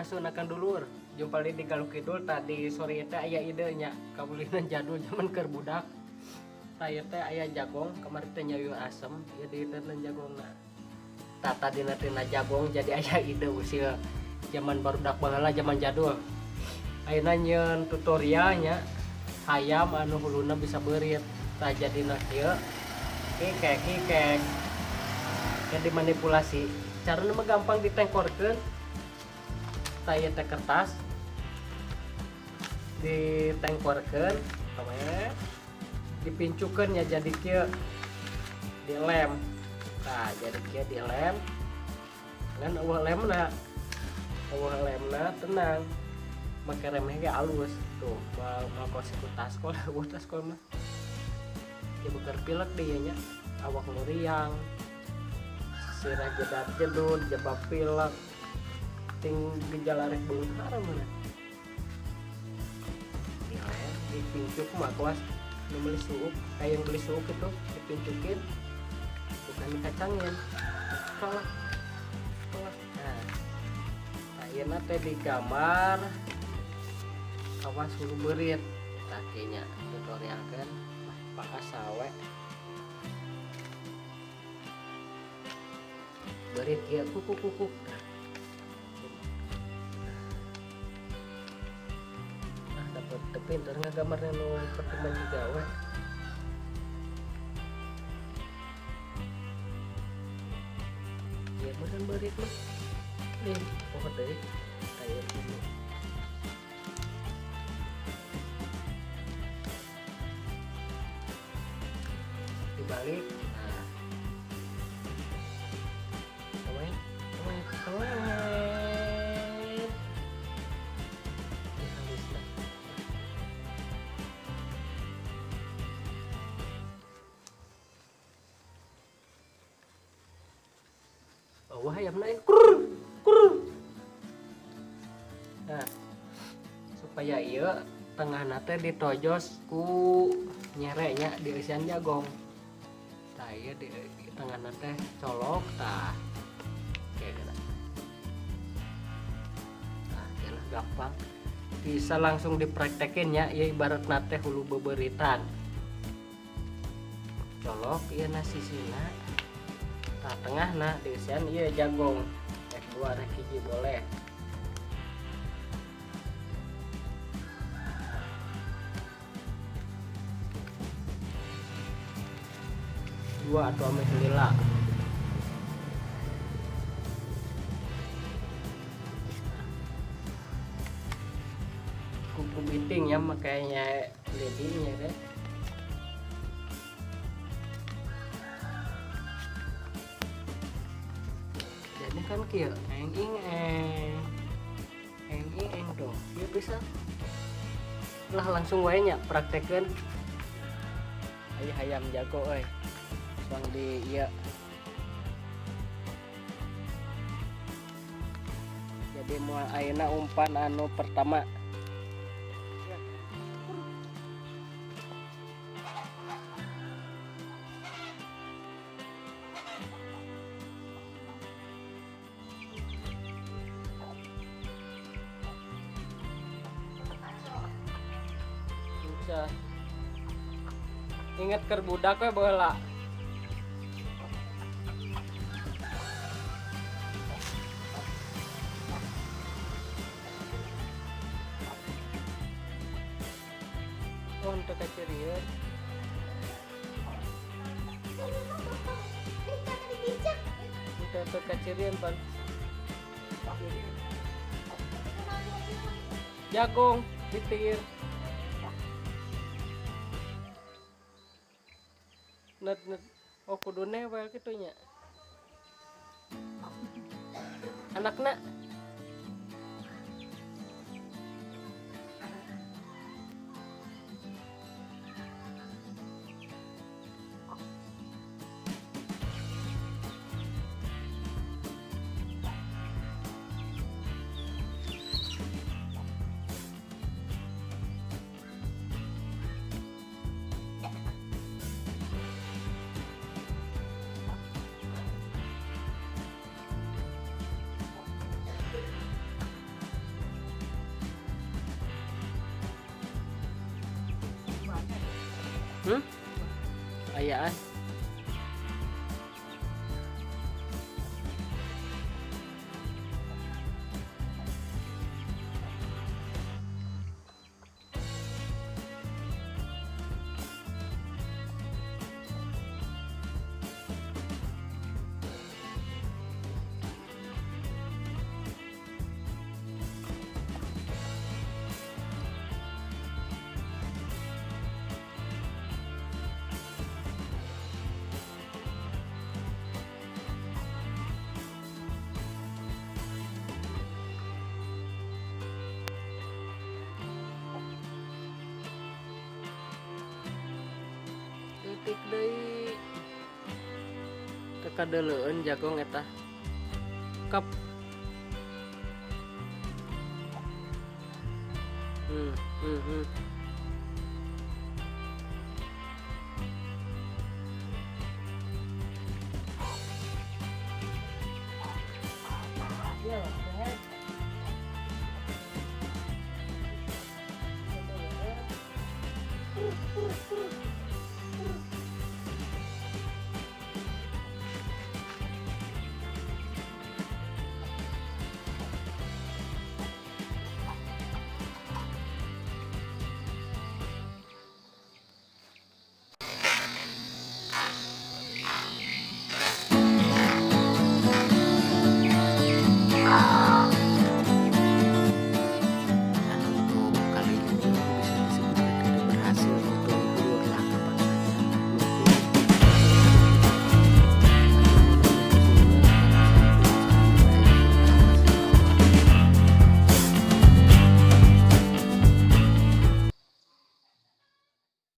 Sampurasun akan dulur. Jumpa lagi di Galuh Kidul. Tadi sore teh aya idenya kabulinan jadul zaman keur budak. Tah teh aya jagong, kamari teh nyayur asem, ieu dieuteun jagongna. Tah tadina teh jagong jadi aya ide usil zaman barudak baheula zaman jadul. Ayeuna nyieun tutorialnya hayam anu huluna bisa beurit. Tah jadina kieu kikek kikek. Jadi manipulasi. Carana mah gampang ditengkorkeun. Tah ieu teh kertas ditengkorkeun, dipincukeun ya jadi kieu dilem. Tah jadi kieu dilem. Ngan eueuh lemna. Eueuh lemna tenang. Make remeh ge alus tuh, moal kos ku taskol, eueuh taskol mah. Ya beker pilek deui nya, awak nu riang. Sirah jedar jedud, jebak pilek. Ting gejala rek beunghar mana. Dilem, dipincuk mah kuas nu meuli suuk, kayak yang beli suuk itu dipincukin, bukan dikacangin. Tolak. Tolak. Nah, ayeuna teh digambar kawas hulu beurit. Tah kieu nya tutorialkeun bahasa we. Beurit kieu kuk kuk kuk. Nah, dapat teu pinter ngagambarna nu pertemuan gawe. Ieu mah kan beurit mah. Nih, poho deui. Aya dulu. Dibalik. Nah. Komen, komen, komen. Ini halusna. Oh, wah, ayamna euy. Kurr, kurr. Nah, supaya ieu tengahna teh ditojos ku nyerenya dieusian jagong. Tah ieu di tengahna teh colok tah. Oke, geura. Tah, geura gampang. Bisa langsung dipraktekin ya, ieu ibaratna teh hulu bebeuritan. Colok ieu na sisina. Tah tengahna dieusian ieu jagong. Rek dua rek hiji boleh. Dua atau ame lila. Kuku biting ya makanya ledinya deh. Jadi kan kieu eng ing eng eng ing eng dong. Kieu bisa lah langsung wae nya praktekeun. Aya hayam jago euy. Bang di iya. Jadi moal ayeuna umpan anu pertama. Susah. Ingat keur budak we baheula. Oh, untuk kecerian. Untuk kecerian, Pan. Jagung, ditir. Net, net. Oh, kudu newel kitu nya. Anakna. Ayaan. Titik deui teu kadeuleueun jagong eta kap. Ya, sehat.